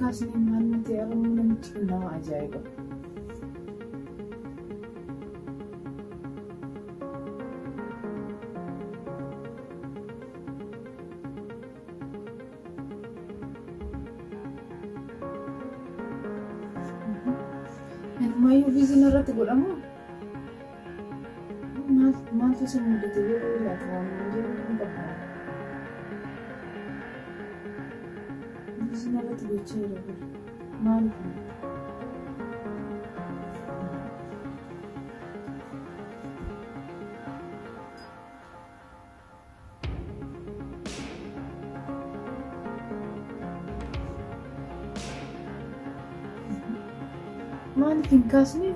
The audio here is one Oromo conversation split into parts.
kaasne maal nuti argamu namichi kun nama ajaa'iba. Inumaayyuu biiziin irratti godhamu maaltu isa mudate yeroo laata waan jedhu hin qabu. Biiziin irratti gochaa jira bara. Maaliif? Maaliif hin kaasne?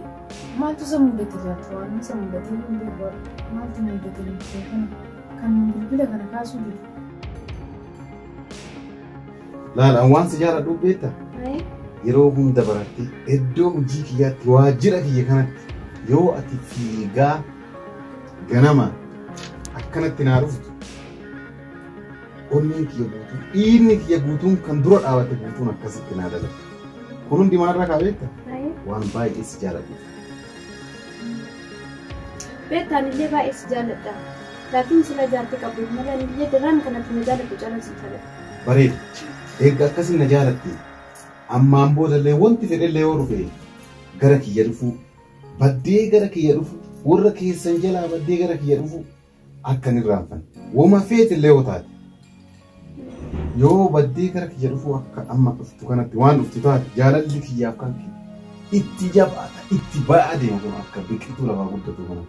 Maaltu isa mudate laata? Waan isa mudate hin beeku. Maaltu mudate namicha kana? Kan bilbila kana kaasuu didu. Laal an waan si jaaladhu beektaa? Yeroo hunda baratte iddoo hojii kiyyaatti waajjira kiyya kanatti yoo ati fiigaa ganama akkanatti naa dhuftu onneen kiyya guutuun dhiigni kiyya guutuun kan dura dhaabate guutuun akkasitti naa dalaga. Kun hundi maalirraa kaa beektaa? Waan baay'ee si jaaladhuuf. Beektaa anillee baay'ee si jaaladha. Laakiin sila jaartii qabdu malee anillee daraan kanatti na jaaladhu caalaa si jaaladha. Bareeda. Eegga akkasiin na jaalatte ammaan boodallee wanti fedhellee yoo dhufe gara kiyya dhufuu baddee gara kiyya dhufu warra keessan jalaa baddee gara kiyya dhufu akka hin irraanfanne. Woma feetillee yoo taate yoo baddee gara kiyya dhufu akka amma dhuftu kanatti waan dhuftu taate jaalalli kiyyaaf kan kiyya itti jabaata itti ba'aa deema kun akka biqiltuu lafaa guddatu kana.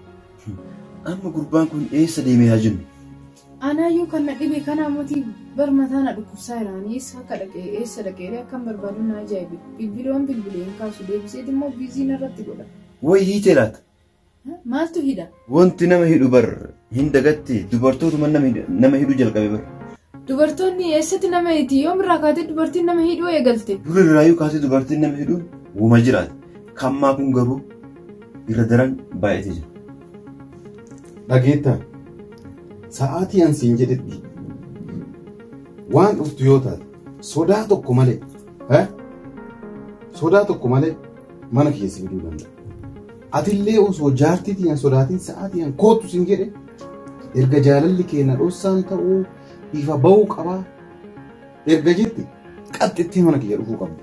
Amma gurbaan kun eessa deemee haa jennu? Anaayyuu kan na dhibe kana mootii bar mataa na dhukkubsaa jira. Ani eessa akka dhaqee eessa dhaqee akkan barbaadu na ajaa'ibe. Bilbiloon bilbilee hin kaasu deebiseet immoo biizii narratti godha. Wayi hiitee laata? Maaltu hidha? Wanti nama hidhu bar hin dagatti dubartootuma nama hidhuu jalqabe bar. Dubartoonni eessatti nama hidhi? Yoom irraa kaatee dubartiin nama hidhuu eegalte? Dura irraayyuu kaatee dubartiin nama hidhuun wuma jiraata. Kammaa kun garuu irra daran baay'atee jira. Dhageettaa sa'aatii an siin jedhetti waan dhuftu yoo taate sodaa tokko malee sodaa tokko malee mana kiyya si fiduu danda'a. Atillee osoo jaartii tiyyaan sodaatiin sa'aatii an kootu siin jedhe erga jaalalli keenya dhoksaan ta'uu ifa ba'uu qabaa erga jette qaxxittee mana kiyya dhufuu qabda.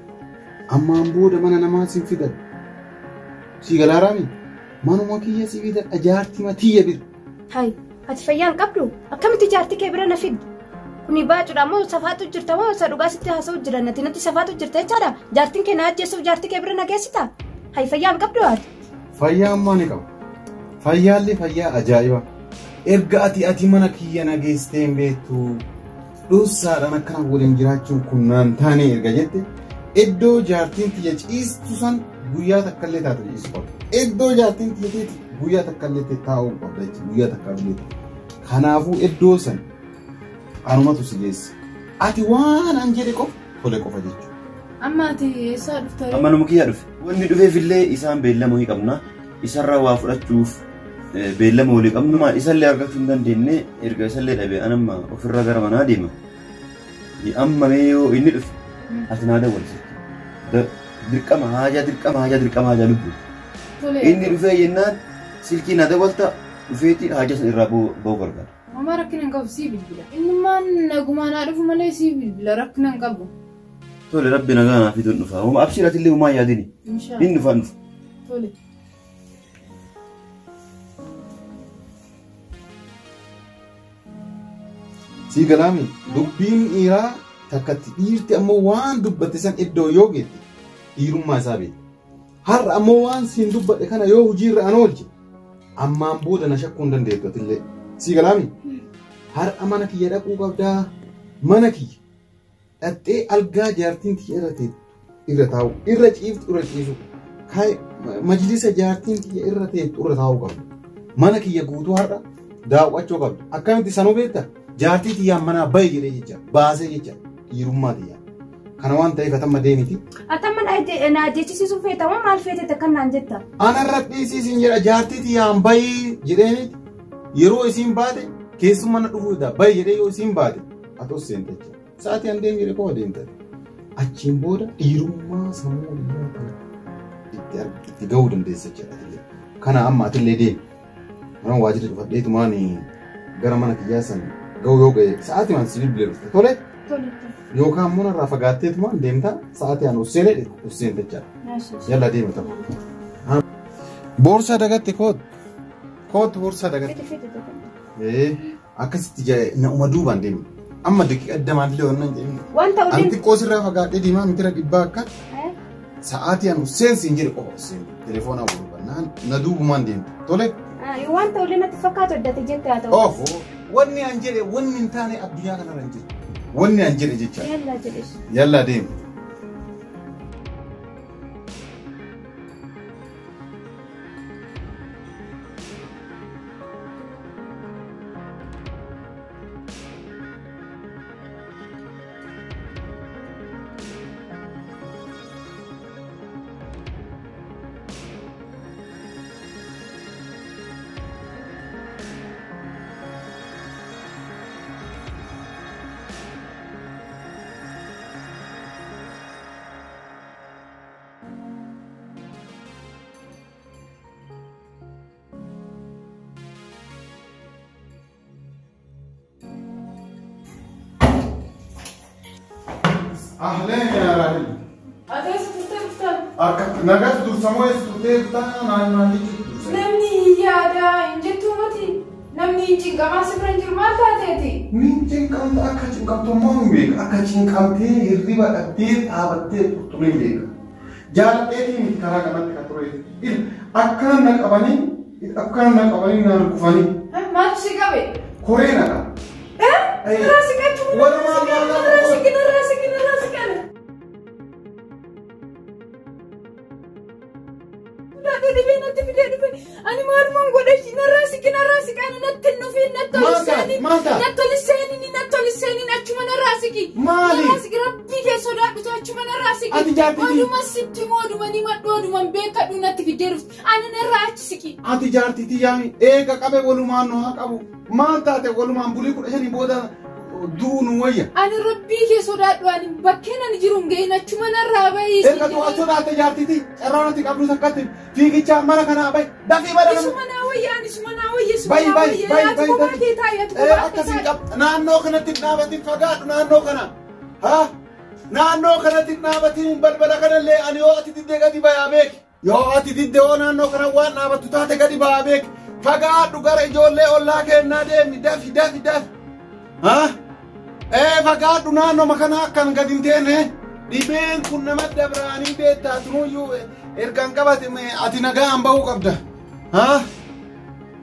Ammaan booda mana namaa siin fidan. Sii galaaraami manuma kiyya si fidadha jaartii matiyya bira. Hayi, ati fayyaa hin qabdu? Akkamitti jaartii kee bira na fiddi? Kuni baacuudha moo safaatu jirta moo isa dhugaa sitti haasa'u jira natti natti safaatu jirta jechaadha. Jaartiin kee na ajjeesuuf jaartii kee bira na geessita? Hayi fayyaa hin qabdu ati? Fayyaa ammaa ni qaba. Fayyaallee fayyaa ajaa'iba. Erga ati ati mana kiyya na geessitee hin beektu dhoksaadhaan akkana waliin jiraachuun kun naan taane erga jette iddoo jaartiin tiyya ciistu san guyyaa takkallee taatu ciisu qabda. Iddoo jaartiin tiyya teeti guyyaa takkallee taa'uu qabda jechuudha. Guyyaa takkallee taa'u. Kanaafuu iddoo san anumatu si geessa. Ati waan an jedhe qofa tole qofa jechuudha. Amma ati eessaa dhufta? Amma nama kiyyaa dhufe. Wanni dhufeefillee isaan beellama wayii qabna. Isarraa waa fudhachuuf beellama walii qabnu. Isallee argachuu hin dandeenye erga isallee dhabe anamma ofirraa gara manaa deema. Amma mee yoo inni dhufe ati naa dawwalsi. Dirqama haajaa dirqama haajaa dirqama haajaa lubbu. Inni dhufee jennaan silkii naa dawwalta dhufeetii haajaa sana irraa ba'uu barbaada. Mama rakkina hin qabu sii bilbila. Innummaan nagumaa naa dhufu malee sii bilbila rakkina hin qabu. Tole rabbi nagaa naa fiduun dhufa. Homa abshiratillee homaa yaadini. Inni dhufa dhufa. Tole. Sii galaami dubbiin dhiiraa takkatti dhiirti ammoo waan dubbatte san iddoo yoo geette dhiirummaa isaa beekti. Har'a ammoo waan siin dubbadhe kana yoo hojiirra an oolche ammaan booda na shakkuu hin dandeettu atillee. Sii galaami har'a mana kiyya dhaquu qabdaa mana kiyya dhaqxee algaa jaartiin kiyya irra teettu irra taa'u irra ciiftu irra ciisu majlisa jaartiin kiyya irra teettu irra taa'uu qabda. Mana kiyya guutuu har'a daawwachuu qabda. Akkamitti sanuu beektaa? Jaartii tiyyaan manaa bahe jedhee jecha baasee jecha dhiirummaa tiyyaa. Kana waan ta'eef atamma deemiti. Atamma na ajjeechisiisuu feeta moo maal feetete kan naan jetta? Anarra dhiisiisin jedha jaartii tiyyaan bahii jedheeniti yeroo isiin baate keessummaa na dhufuu bahi jedhee yoo isiin baate ati os seente jecha. Sa'aatii an deemu jedhee qofa deemta. Achiin booda dhiirummaa sammuu dhiiraa kana itti gahuu dandeessa jechuudha. Kana amma atillee deemi. Mana waajjira cufadheetumaan gara mana kiyyaa san gahuu yoo ga'e sa'aatii waan si bilbilee dhufte tole. Yookaan immoo narraa fagaatteetumaan deemtaa sa'aatii aan usseenee usseen jechaadha. Yalla deema ta'u. Boorsaa dagatte kootu. Kootu boorsaa dagatte. Akkasitti na'uma duubaan deemu. Amma daqiiqa addamaan illee wannan jedhinu. Wanta Ani xiqqoo sirraa fagaadhee deemaa mitira dhibbaa akka sa'aatii aan usseen siin jedhe qofa usseen telefoonaa walhubannaan na duubumaan deemtu. Tole. Wanta olii natti fakkaatu addate jette haa ta'u. Oho wanni an jedhe wanni hin taane addunyaa kanarra hin jiru. Wanni an jedhe jecha. Yallaa jedhes. Yallaa deemu. Ahleen yaa Rahil. Ati eessa turtee dhuftan? Akka nagaatti dursamoo eessa turtee dhuftan naan jechuudha. Namni hin yaada hin jettuu miti. Namni hin cinqamaa si bira hin jiru maal taateeti? Min cinqamta akka cinqamtummaa hin beeka. Akka cinqamtee hirriba dhabdee dhaabattee turtu hin beeka. Jaaladheetii miti karaa kanatti kan ture. Akkana na qabanii akkana na qabanii naan kufanii. Maaltu si qabe? Koree na qaba. Narraa si qachu. Walumaa Narraa si narraa si narraa si qaba. Dhibee natti fidee dhufe ani maalumaan godhe narraa siqi narraa siqani natti hin dhufiin natti ol seeniin natti ol seeniin natti ol seeniin achuma narraa siqi. Maali? Narraa siqi rabbii kee sodaadhutu achuma narraa siqi. Ati jaartii Oduma sitti oduma ni madhu oduma beekadhu natti fidee dhufte ani narraa achi siqi. Ati jaartii yaami eega qabe walumaan nu haa qabu. Maal taate walumaan bulii 15 booda du'u nu wayya. Ani rabbii kee sodaadhu ani bakkeen ani jiru hin gahin achuma narraa bahii. Erga du'a sodaate jaartiiti carraan ati qabdu takkatti fiigichaa mana kanaa bahi dafii mana kana. Isuma naa wayya ani isuma naa wayya isuma Bayi naa bayi wayya bayi ati bayi kophaa bayi. kee taa'i ati kophaa kee Akkasiin taa'i. qab naannoo kanatti hin dhaabatin fagaadhu naannoo kana. Ha? Naannoo kanatti hin dhaabatin balbala kanallee ani yoo ati diddee gadi bayaa beeki. Yoo ati diddee yoo naannoo kana waan dhaabattu taate gadi bayaa beeki. Fagaadhu gara ijoollee ollaa kennaa deemi dafi dafi dafi. Ha? Fagaadhu naannoo kana akkan gadi hin teenne. Dhibeen kun nama dabraanii beektaa tunuyyuu ergaan qabate ati nagaan bahuu qabda. Ha?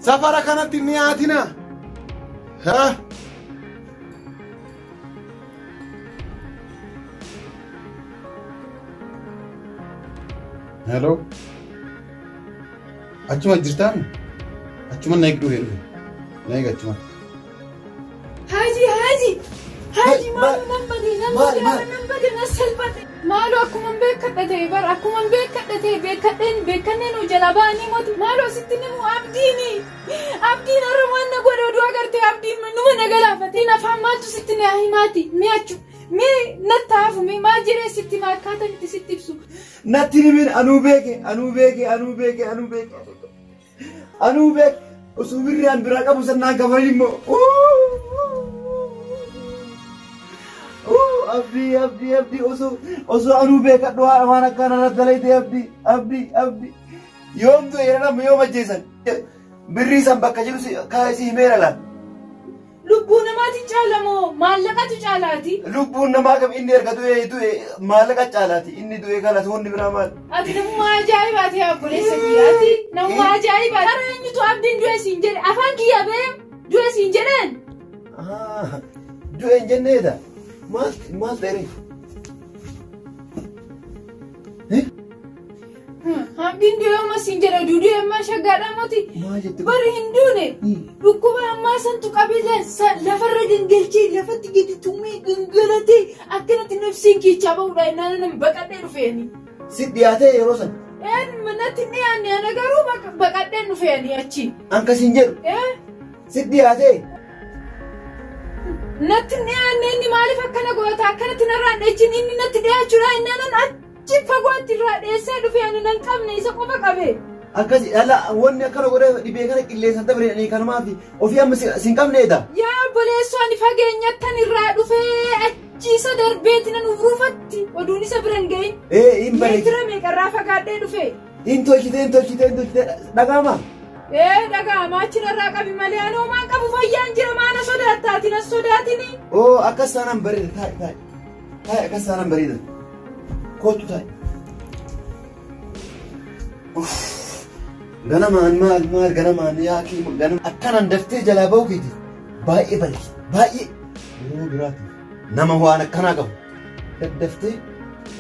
Safara kanatti hin dhiyaatina. Ha? Hello. Achuma jirtaan? Achuma na eegduu dhufe. Na eeg achuma. Haji haji haji maaloo nan bade nan bade nan bade na salphate. Maaloo akkuma beekadha ta'e bara akkuma beekadha ta'e beekadheen beekanneen jala ba'anii moti maaloo sitti nimu abdiini abdiin har'a waan na godhe oduu agartee abdiin numa na galaafateen afaan maaltu sitti na himaati mi'achu mee natti hafu mee maal jedhee sitti maa akkaataa itti sitti ibsu. Natti himin anuu beeke anuu beeke anuu beeke anuu beeke anuu beeke osoo birri an biraa qabu sannaan kafalin immoo. Abdii abdii abdii osoo osoo anuu beekadhu waan akkana irratti dalayte abdii abdii abdii yoom du'e jedhama yoom ajjeesan birrii san bakka jiru kaa'ee si himeera laal. Lubbuu namaati caalamoo maallaqatu caalaati. Lubbuun namaa kam inni erga du'e du'e maallaqa caalaati inni du'e kana wanni biraa maal. Ati namummaa ajaa'ibaati yaa obboleessa kiyyaati namummaa ajaa'ibaati. Karaa eenyutu abdiin du'e siin jedhe afaan kiyya bee du'e siin jedheen. Du'e hin jenneedha. Maal maal ta'e? Abdiin du'e amma siin jedhe duuduu ammaa shaggaadhaa moti. Maal jette? Bari hin duune dhukkuba ammaa santu qabee lafarra gangalchee lafatti gadi tumee gangalatee akkanatti nafsiin kiichaa bahuudha innaan nan baqadhee dhufeeni. Si dhiyaatee yeroo san? Natti hin dhiyaanne ana garuu baqadheen dhufeeni achi. An kasiin jedhu. Si dhiyaatee? Natti dhiyaanne inni maaliif akkana goota akkanatti narraan dheechin inni natti dhiyaachuudha inni anan achi fagootti irraa dheessee dhufe ani nan qabne isa qofa qabe. Akkasi dhala wanni akkana godhee dhibee kana qilleensa dabre kanumaa fi ofii amma sin qabneedha. Yaa obboleessoo ani fageenyattan irraa dhufee achi isa darbeeti nan ufruufatti oduun isa bira hin gahin. Ee hin bareedu. Meetira meeqarraa fagaadhee dhufe. Hin tolchite hin tolchite hin tolchite dhagaama. Ee dhagaama achi narraa qabi malee anoo maan qabu fayyaan jira maana sodaattaati na sodaatini. Oo akkas taanaan bareeda taa'i taa'i. Taa'i akkas taanaan bareeda. Kootu taa'i. Ganamaan maal maal ganamaan yaa kee ganama akkanaan daftee jalaa ba'uu keeti baay'ee bareeda baay'ee yeroo biraati nama waan akkanaa qabu daddaftee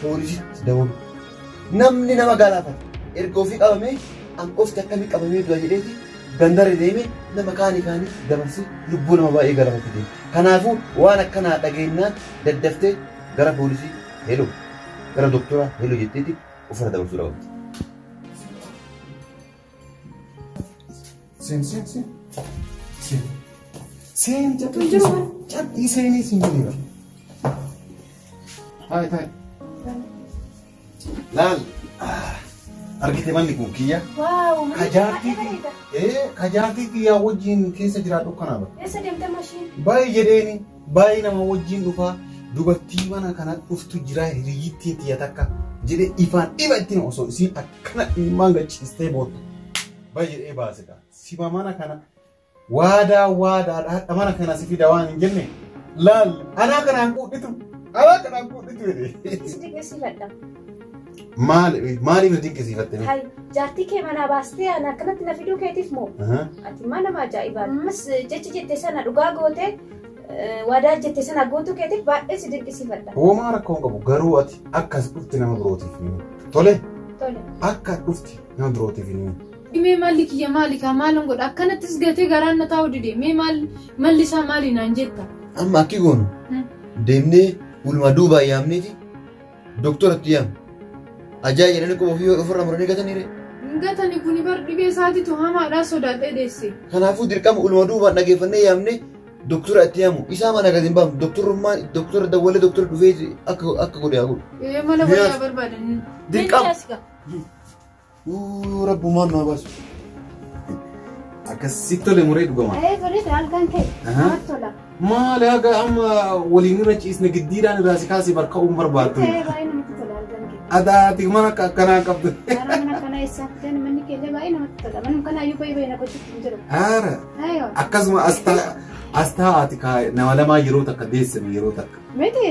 poolisitti dabalu namni nama galaafata erga ofii qabamee an qofti akkamii qabamee du'a jedheeti gandarra deemee nama kaanii kaanii dabarsee lubbuu nama baay'ee galaafatti deema kanaafuu waan akkanaa dhageenyaan daddaftee gara poolisii heloo gara doktoraa heloo jetteeti ofirra dabarsuu qabdi. Sen sen sen. Sen. Sen cabbii seenii siin jedhee. Taa'i taa'i. Laal. Argite manni kun kiyya. Waaw manni bareeda. Kajaartii kiyyaa wajjin keessa jiraadhu kanaa bara. Eessa deemte mashiin? Baay'ee jedheeni baay'ee nama wajjin dhufaa dubartii mana kana dhuftu jira hiriyyittiin tiyya takka jedhee ifaan ifa ittiin osoo isiin akkana ilmaan gachiistee boottu. Baay'ee jedhee baase kaa. Sima mana kana waadaa waadaadha hadha mana kana si fida waan hin jenne laal anaa kanaan quudhitu jedhee. Si dinqisiifadha. Maaliif na dinqisiifatte? Hai jaartii kee manaa baastee ana akkanatti na fiduu keetiif moo? Ati maa nama ajaa'ibaa. Ammas jechi jette sana dhugaa gootee waadaa jette sana gootuu keetiif baay'ee si dinqisiifadha. Homaa rakkoo hin qabu garuu ati akkas dhufti nama birootiif hin tole. Tole. Akka dhufti nama birootiif hin. Mee maalli kiyya maali kaa maalin godha akkanattis gatee garaan na taa'u dide mee malli isaa maali naan jetta. Amma akki goonu deemnee walumaa duubaa yaamneeti doktoratti yaamne. Ajaa jedhanii qofa ofii ofirraa muranii gataniire. Gatani kuni bar dhibee isaatiitu hamaadhaa sodaadhee deesse. Kanaafuu dirqama walumaa duubaan dhageeffannee yaamne doktora itti yaamu isaa mana gadi hin baafnu doktorummaan doktora dawwalee doktora dhufee akka godhe haa godhu. Mala wayyaa barbaadan. Dirqama. Rabbumaan naa baasu. Akkasitti tole muree dhugamaa. Ee bareeda halkan kee namatti tola. Maali haga amma waliin irra ciisne giddiidhaan irraa si kaasee barka'uun barbaaddu. Ee baay'ee namatti tola halkan kee. Adaati mana akkanaa qabdu. Gara mana kanaa eessaa fidan manni keellee baay'ee namatti tola. Manni kanaayyuu baay'ee baay'ee na gochuutti hin jiru. Haara. Akkasuma as taa'aati nama lamaa yeroo takka deessame yeroo takka. Miti.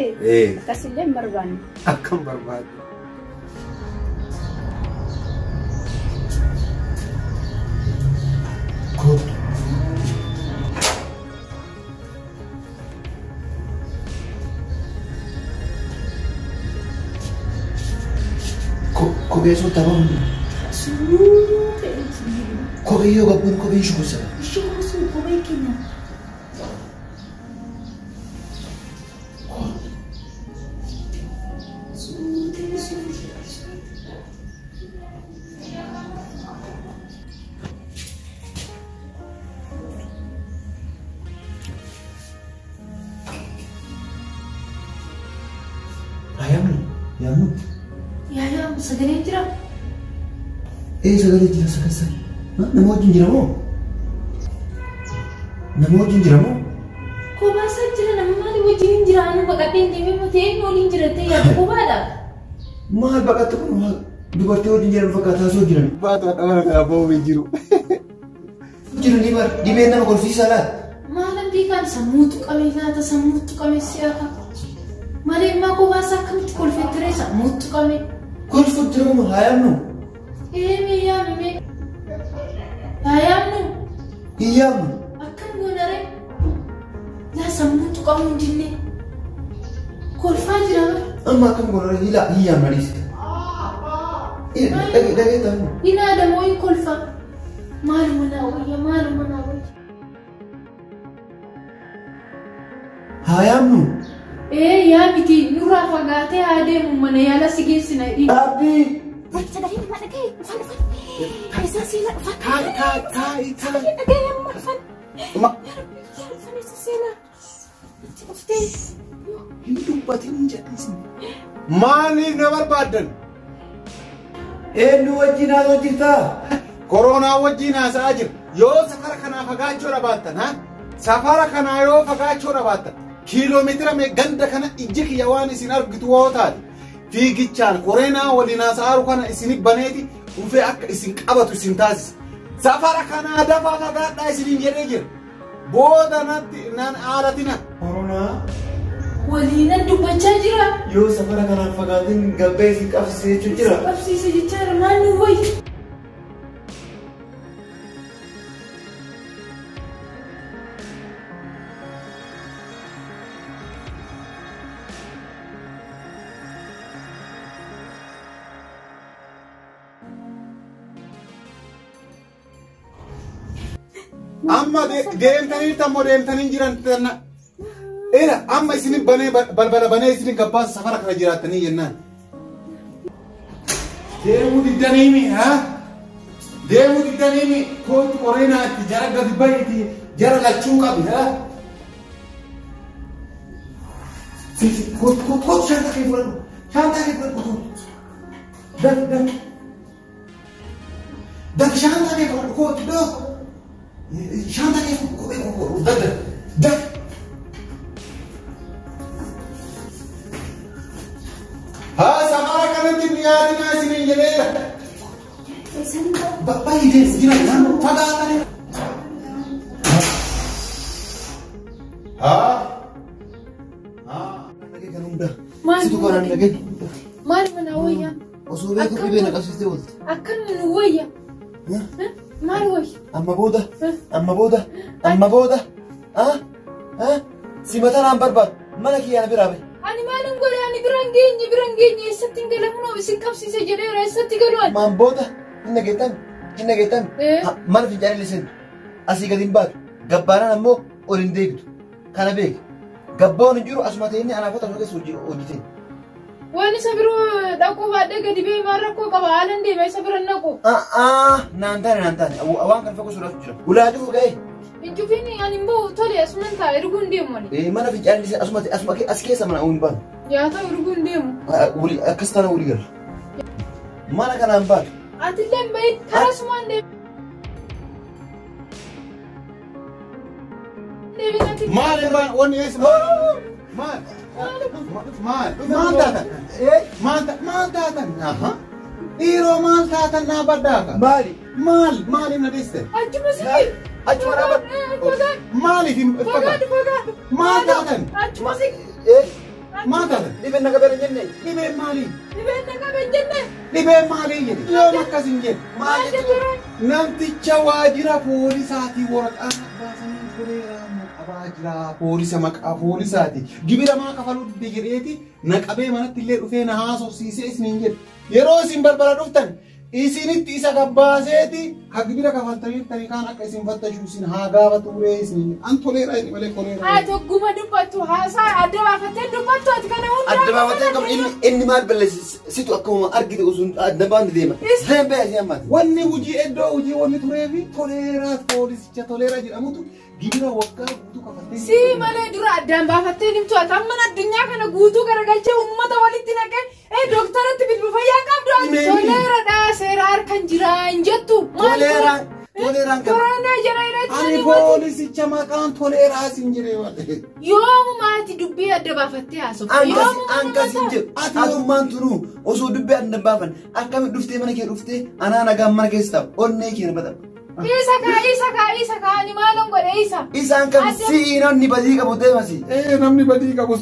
Akkasillee hin barbaanne. Akkam barbaaddu. Kophee sun tapha Kophee yoo gabbuun kopheen shukusa. Shukusu kophee keenya. Yaamnu yaamnu. Yaa sagaleen jira. Ee sagalee jira sagalee. Nama wajjin jira moo? Nama wajjin jira moo? Kophaa jira nama maali wajjin hin jira anu baqadhee hin deemee mutee inni waliin jirattee yaadu kophaadha. Maal baqatte kun dubartii wajjin jiran fakkaata haasoo jiran. Baatu hadha mana kana ba'uu jiru. Jiranii bar dhibeen nama kolfiisaa laata? Maalan beekaan sammuutu qabee laata sammuutu qabee si'a Malee immoo kophaa isaa akkamitti kolfetti sammuutu qabee. Kolfuutti jira moo haa yaamnu? Ee mee yaami mee. Haa yaamnu. Hin yaamnu. Akkam goonaree? Yaa sammuutu qabu hin dinne. Kolfaa jira bara. Amma akkam goonaree hila hin yaamna dhiisi. Dhagee ta'u. Hin aadamoo hin kolfa. Maaluma naa wayya maaluma naa wayya. Haa yaamnu. Ee yaamiti nurraa fagaatee haa deemu mana yaala si geessina. Dhaabbii. Sagalee namaa dhaga'e dhufan dhufan. Eessa seenaa dhufan. Taa'i taa'i taa'i. Dhaga'e amma dhufan. Ma. Yaa Rabbi yaa dhufan eessa seenaa. qabsiistee. Hin dubbatin jedhisin. Maaliif na barbaaddan? Eenyu wajjin haasoo jirtaa? Koronaa wajjin haasa'aa jira. Yoo safara kanaa fagaachuu dhabaattan ha? Safara kanaa yoo fagaachuu dhabaattan kiiloomeetira ganda kana ijji kiyya waan isin argitu yoo taate fiigichaan koronaa waliin haasa'aaru kana isin baneeti dhufee akka isin qabatu isin taasisa. Safara kanaa dafaa fagaadhaa isiniin jedhee jira. Booda natti nan aalatina. Koronaa Waliinan dubbachaa jira. Yoo safara kanaan fagaatin gabbee isin qabsiise jechuun jira. Qabsiise jechaadha maal nu wayya? Amma deemtanii tammoo deemtanii jiran tanna. Ila amma isin banee balbala banee isin gabbaasa safara kana jiraattanii jennaan. Deemuu diddaniimi ha? Deemuu diddaniimi kootu qoreenaatti jara gadi bahiiti jara lachuu qabi ha? Kootu kootu kootu shaantaa kee fudhadhu. Shaantaa kee fudhadhu kootu. Dafi dafi. Dafi shaantaa kee fudhadhu kootu doo. Shaantaa kee fudhadhu kophee koo dafi dafi. Haa safara kanatti dhiyaatinaa isiniin jedheera. Baay'ee deemu jira naannoo fagaatanii. Haa. Haa. Situ kanaan dhagee. Maal mana wayya? Osoo beeku dhibee na qabsiistee oolte. Akkam nu wayya? Maal wayya? Amma booda amma booda amma booda si mataa naan barbaadu mana kiyyaa na biraa bahe. Ani maalin godhe ani biraan geenye eessatti hin galamu isin qabsiise jedheera eessatti galu ani. Maan booda hin dhageettan mana fincaanii seentu asii gadi hin baatu gabbaanaan ammoo ol hin deebitu kana beeki gabboon hin jiru asuma ta'inni anaafota asuma keessa hojjeteen. Waan isa biroo dhaquu baadhee gadi ba'ee maal rakkoo qaba haalan deema isa bira naqu. Naan taane waan kan fakkaatu sodaatu jira ulaa cufu ga'ee. Incufiin ani immoo tole asuman ta'a erguu hin deemu ani. Mana fincaanii asuma asuma as keessa mana hin baanu. Yaa ta'u erguu hin deemu. Akkas taana walii gala. Mana kanaan baatu. Atillee hin bahin karaa sumaan deemu. Maal irraan wanni eessa maal maal maal taatan maal taatan dhiiroo maal taatan naa baddaaka. Maali maal maaliif na dhiiste? Achuma siqi. Achuma dhaabadhu. Maaliif hin fagaadhu fagaadhu. Maal taatan? Achuma siqi. Maal taatan? Dhibeen na qabee hin jenne. Dhibeen maali? Dhibeen na qabee hin jenne. Dhibeen maali jedhe? Yoom akkas hin jedhe? Maal jechuudha? Namticha waajjira poolisaatii waraqaa baasanii toleeraa na qabaa jira. Poolisa maqaa poolisaati. Gibira maa kafaluu didde jedheeti na qabee manatti illee dhufee na haasofsiisee isiniin jedhe. Yeroo isin balbala dhuftan isinitti isa gabbaaseeti ka gibira kafaltanii kaan akka isin fattashu isin haa gaafatu turee isin an toleeraa jedhe malee koleeraa. Ati ogguma dubbattu haasaa adda baafattee dubbattu ati kana hunda. Adda baafattee qabu inni maal balleessi situ akkuma argite osoo adda baafne deema. Deembee asii ammaati. Wanni hojii iddoo hojii wanni tureefi toleeraa poolisicha toleeraa jedhamutu gibira waggaa guutuu kafaltee. Si malee dura addaan baafattee nimtu ati amma addunyaa kana guutuu garagalchee uummata walitti naqee dooktaratti bilbilu fayyaa qabdu ati toleeraadha seera harkan jira hin jettu. Toleeraan toleeraan qaba. Koronaa jala irratti ani poolisicha maqaan toleeraa sin jedhee malee. Yoomuma ati dubbii adda baafattee haasofte. Ankas hin jedhu. Atummaan tunuu osoo dubbii adda baafan akkamitti dhuftee mana kee dhuftee anaa nagaan mana keessa taa'u onnee kee na baxabu. Isa kaa isa kaa isa kaa ani maalon godhe isa. Isaan kan si'i namni badii qabu deemasi. Namni badii qabu.